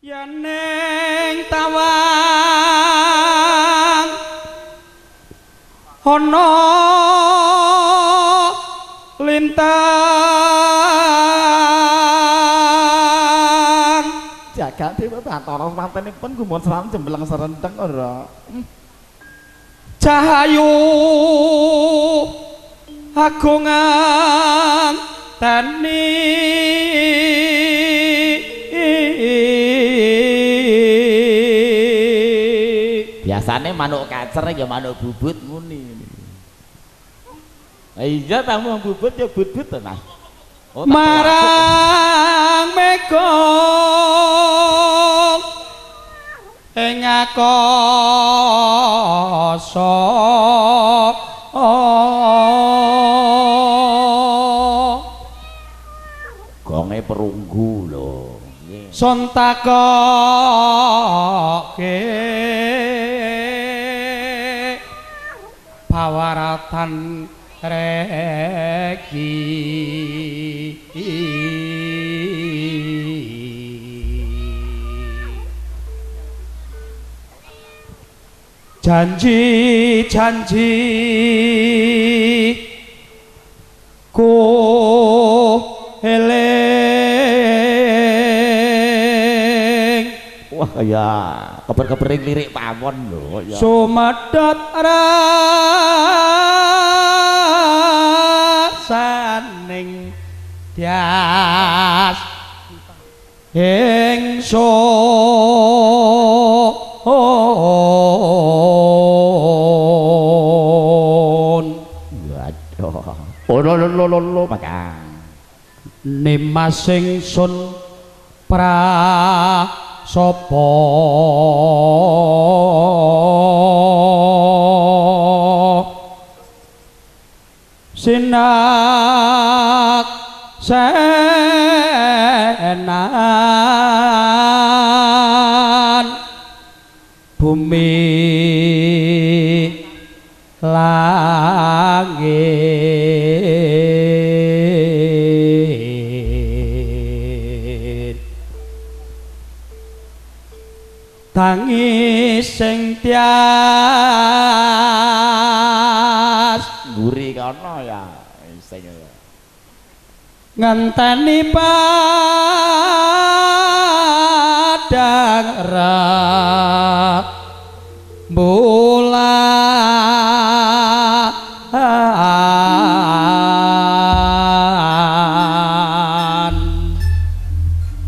Yen ning tawang ana lintang jagat dewa Bathara mantenipun gumun seram jembleng serenteng ora. Cahayu agungan tani biasane manuk kacer ya manuk bubut muni. Iya tamu bubut ya bubut to Mas. Oh, marang mega ing akasa gonge perunggu lho. Sontakake pawaratan regi janji-janji ku eling. Wah ya keber-kebering lirik pawon lho ya. Sumedhot rasaning tias ingsun. Waduh. Oh lo lo lo lo makan. Nimas ingsun prasapa sinak senan bumi langit tangis sing tias mburi kono ya sing ngenteni padang rembulan.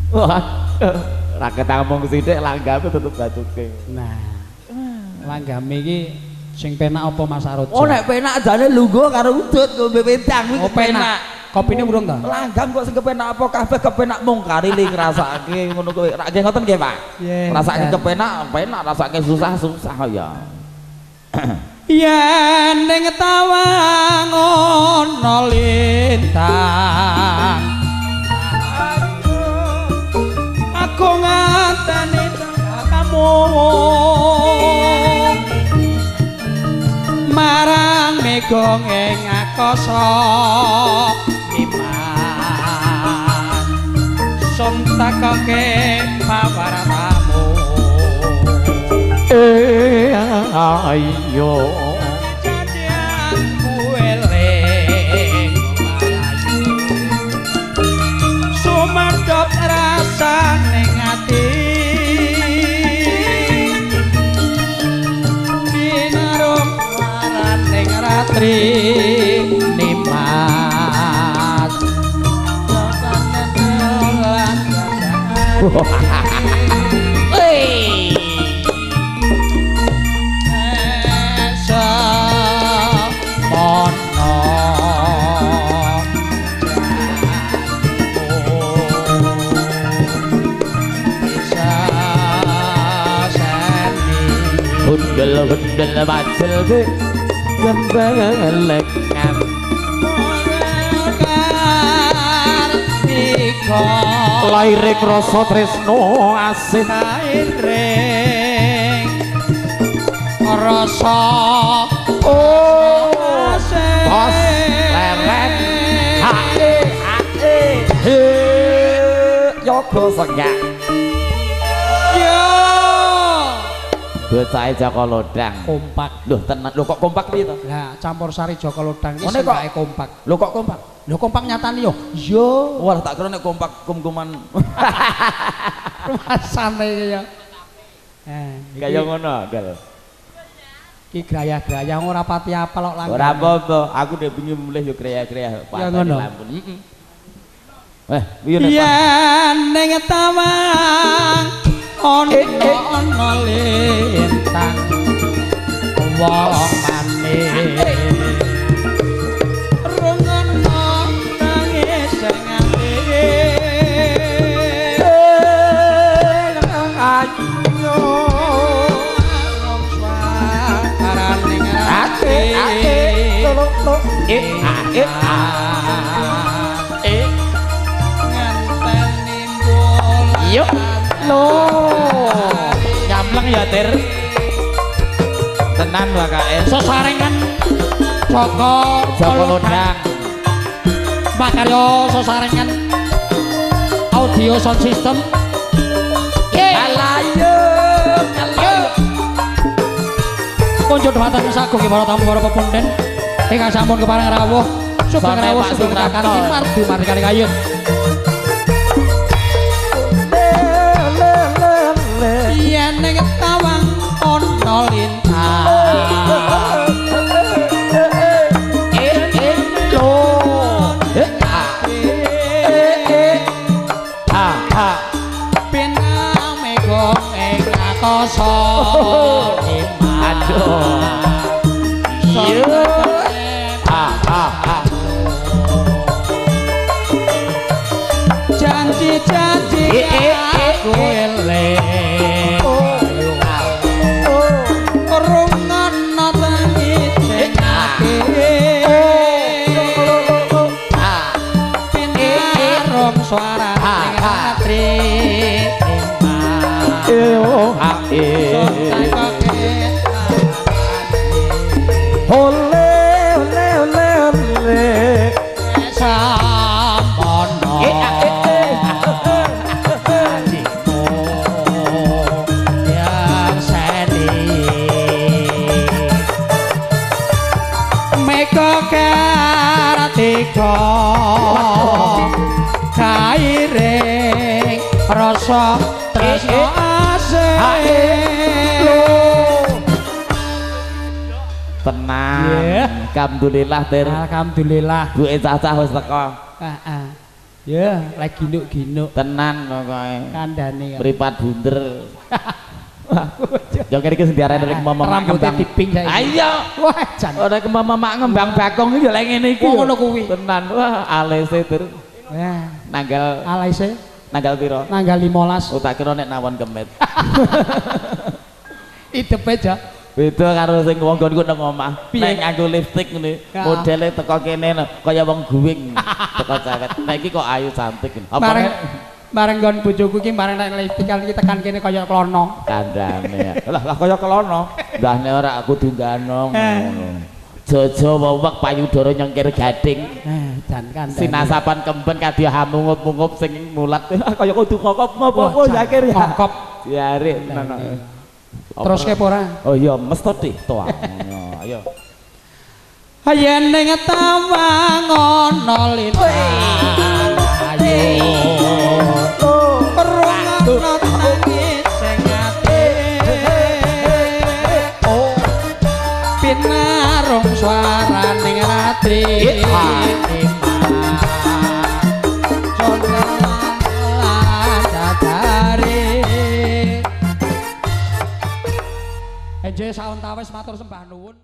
Wah, ra ketangmung sithik langgame tutup batuke. Nah, langgame iki sing penak apa Mas Arojo? Oh nek penak jane lungguh karo udut ngombe wedang kuwi penak. Kopine urung ta? Langgam kok sing kepenak apa kabeh kepenak mung kari li ngrasake ngono kuwi. Rak nggih ngoten nggih, Pak? Ngrasake kepenak, penak, rasake susah-susah ya. Yen ning tawang ana lintang aku nganteni kamu marang mega ing akasa iman sontakake pawaratamu. Ayo janjianku eling sumedhep rasane ati dinarum waraning ratri nimas. Hei hundel-hundel bacel ge gembelekan laire krasa tresno asih laire rasa oh bos leret hae hae he yoga senggak. Bocahe Joko Lodang. Kompak. Loh tenan, lho kok kompak piye to? Lah campur sari Joko Lodang iki sengake kompak. Lho kok kompak? Lho kompak nyatane yo. Iya. Wah tak kira nek kompak kum-kuman. Rasane iki ya. Kaya ngono, Dal. Ki grayah-grayah ora pati apal kok langgam. Ora apa-apa, aku ndek bengi mulih yo grayah-grayah pateni lampun. Heeh. Eh, piye nek yen ning tawang ana lintang wong manis rungono nangis sing ati ayo suarane ati e a e a e ngenteni bola yo lo nyamleng ya Tir tenan wakake sesarengan Joko Joko Lodang makarya sesarengan audio sound system alayo alayo konco dhumateng sagung para tamu para pepunden ingkang sampun kepareng rawuh sugeng rawuh sugeng kanthi mardu mardikane kayun yen ning tawang ana lintang e lo e a e a a pinang mega ing akasa aduh iya a a a janji-janji aku eling rungono tangis sing ati pinarung suarane ratri ole ole ole ole samono ajimu yang seni mega kartika kairing rasa tresno asih tenang. Alhamdulillah Tir. Alhamdulillah. Buke cacah wis teko. Heeh. Ya, lek ginuk-ginuk. Tenan pokoke. Kandhane. Mripat bunder. Ya kene iki sing diarani rek mama rambute diping saiki. Ha iya. Wah, jan. Ora kemama ngembang bakung iki ya lek ngene iki. Ngono kuwi. Tenan. Wah, alese Tir. Wah, nanggal alese nanggal piro? Nanggal 15. Oh, tak kira nek nawon kemet. Idepe ja. Beda karo sing wong nggonku nang omah. Nek nganggo lipstik ngene, modele teko kene kaya wong guwing, teko cewek. Nek iki kok ayu cantik. Apa bareng nggon bojoku iki bareng nek lipstik iki tekan kene kaya klono. Kandhane. Lah lah kaya klono. Ndahne ora kudu ganong ngono. Jojo wewek payudara nyengkir gading. Jan kandhane. Sinasapan kemben kadya hamungup-mungup sing mulat. Kaya kudu kokop ngopo yakir ya. Kokop. Diarik tenan. Terus ke ora? Oh iya, mesti deh to. Ayo. Yen ning tawang ana lintang ayo. Rungono tangis sing ati. Pinarung suarane ratri. Enje saun tawes matur sembah nuwun.